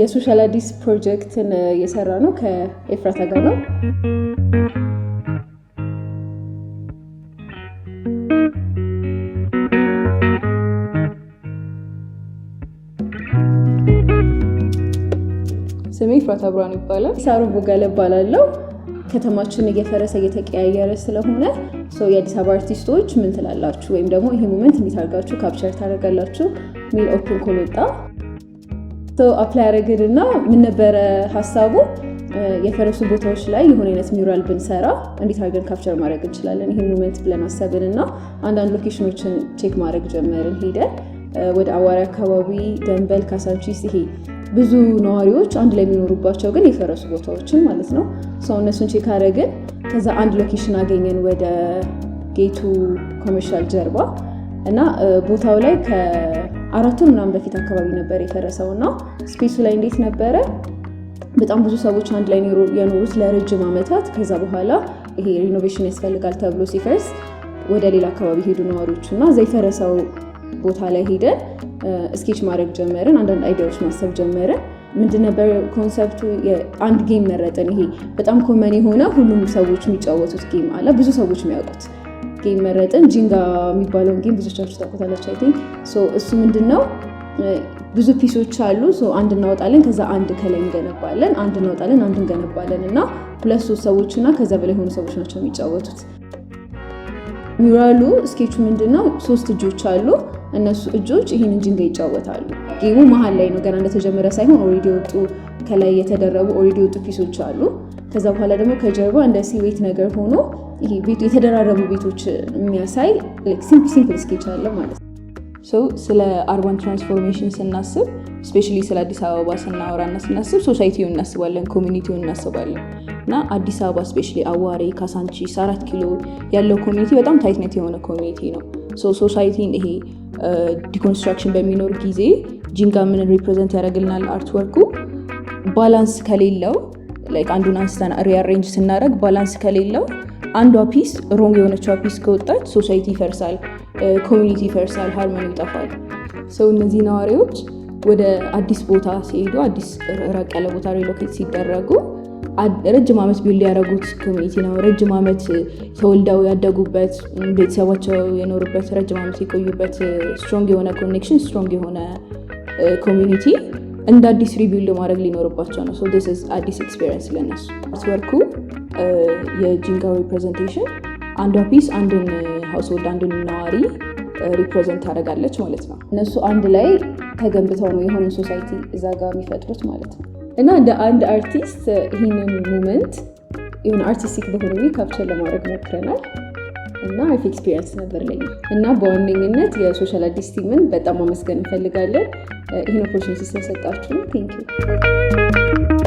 የ Social Addis ፕሮጀክትን የሰራ ነው ከኤፍራታ ጋር ነው። ስሜ ኤፍራታ ብርሃኑ ይባላል። ሳሮን ቦጋለ እባላለሁ። ከተማችን እየፈረሰ እየተቀያየረ ስለሆነ የአዲስ አበባ አርቲስቶች ምን ትላላችሁ፣ ወይም ደግሞ ይሄ moment እንዴት አድርጋችሁ capture ታደርጋላችሁ ሚል open call ወጣ። Apply አደረግን እና ምን ነበረ ሀሳቡ፣ የፈረሱ ቦታዎች ላይ የሆነ አይነት mural ብንሰራ እንዴት አድርገን capture ማድረግ እንችላለን ይሄ moment ብለን አሰብን እና አንዳንድ location ኦችን check ማድረግ ጀመርን። ሄደን ወደ አዋሪ አካባቢ፣ ደንበል፣ ካሳንቺስ፣ ይሄ ብዙ ነዋሪዎች አንድ ላይ የሚኖሩባቸው ግን የፈረሱ ቦታዎችን ማለት ነው። So እነሱን check አደረግን። ከዛ አንድ location አገኘን ወደ ጌቱ Commercial ጀርባ እና ቦታው ላይ ከ4 ወር ምናምን በፊት አካባቢ ነበር የፈረሰው። እና space ኡ ላይ እንዴት ነበረ፣ በጣም ብዙ ሰዎች አንድ ላይ የኖሩት ለረጅም ዓመታት። ከዛ በኋላ ይሄ renovation ያስፈልጋል ተብሎ ሲፈርስ ወደ ሌላ አካባቢ ሄዱ ነዋሪዎቹ እና እዛ የፈረሰው ቦታ ላይ ሄደን sketch ማድረግ ጀመርን። አንዳንድ idea ዎች ማሰብ ጀመርን። ምንድን ነበር concept ኡ? አንድ game መረጥን። ይሄ በጣም common የሆነ ሁሉም ሰዎች የሚጫወቱት game አለ፣ ብዙ ሰዎች የሚያውቁት game መረጥን። Jenga የሚባለውን game ብዙዎቻችሁ ታውቁታላችሁ I think። So እሱ ምንድነው፣ ብዙ piece ኦች አሉ። አንድ እናወጣለን፣ ከዛ አንድ ከላይ እንገነባለን፣ አንድ እናወጣለን፣ አንድ እንገነባለን እና ሁለት ሶስት ሰዎች እና ከዛ በላይ የሆኑ ሰዎች ናቸው የሚጫወቱት። Mural ኡ sketch ኡ ምንድነው፣ ሶስት እጆች አሉ። እነሱ እጆች ይሄንን Jenga ይጫወታሉ። Game ኡ መሀል ላይ ነው፣ ገና እንደተጀመረ ሳይሆን already የወጡ፣ ከላይ የተደረቡ already የወጡ piece ኦች አሉ። ከዛ በኋላ ደግሞ ከጀርባ እንደ silhouette ነገር ሆኖ ይሄ ቤቱ የተደራረቡ ቤቶች የሚያሳይ simple sketch አለ ማለት ነው። So ስለ urban transformation ስናስብ፣ especially ስለ አዲስ አበባ ስናወራና ስናስብ society ውን እናስባለን፣ community ውን እናስባለን። እና አዲስ አበባ especially አዋሬ፣ ካሳንቺስ፣ 4 ኪሎ ያለው community በጣም tight knit የሆነ community ነው። So society ን ይሄ deconstruction በሚኖር ጊዜ Jenga ምን represent ያደርግልናል? Artwork ኡ balance ከሌለው፣ like አንዱን አንስተን rearrange ስናደርግ balance ከሌለው፣ አንዷ piece wrong የሆነችዋ piece ከወጣች society ይፈርሳል፣ community ይፈርሳል፣ harmony ይጠፋል። So እነዚህ ነዋሪዎች ወደ አዲስ ቦታ ሲሄዱ፣ አዲስ ራቅ ያለ ቦታ relocate ሲደረጉ ረጅም ዓመት build ያደረጉት community ነው። ረጅም ዓመት ተወልደው ያደጉበት፣ ቤተሰባቸው የኖሩበት፣ ረጅም ዓመት የቆዩበት strong የሆነ connection፣ strong የሆነ community እንደ አዲስ rebuild ማድረግ ሊኖርባቸው ነው። So this is አዲስ experience ለነሱ። Artwork ኡ የ Jenga representation አንዷ piece አንድን household፣ አንድን ነዋሪ represent ታደርጋለች ማለት ነው። እነሱ አንድ ላይ ተገንብተው ነው የሆነ society እዛ ጋር የሚፈጥሩት ማለት ነው። እና እንደ አንድ አርቲስት ይህንን moment የሆነ artistic በሆነ way capture ለማድረግ ሞክረናል እና አሪፍ experience ነበር ለኛ። እና በዋነኝነት የ Social Addis team ን በጣም ማመስገን እንፈልጋለን። ይህን opportunity ስለሰጣችሁ thank you።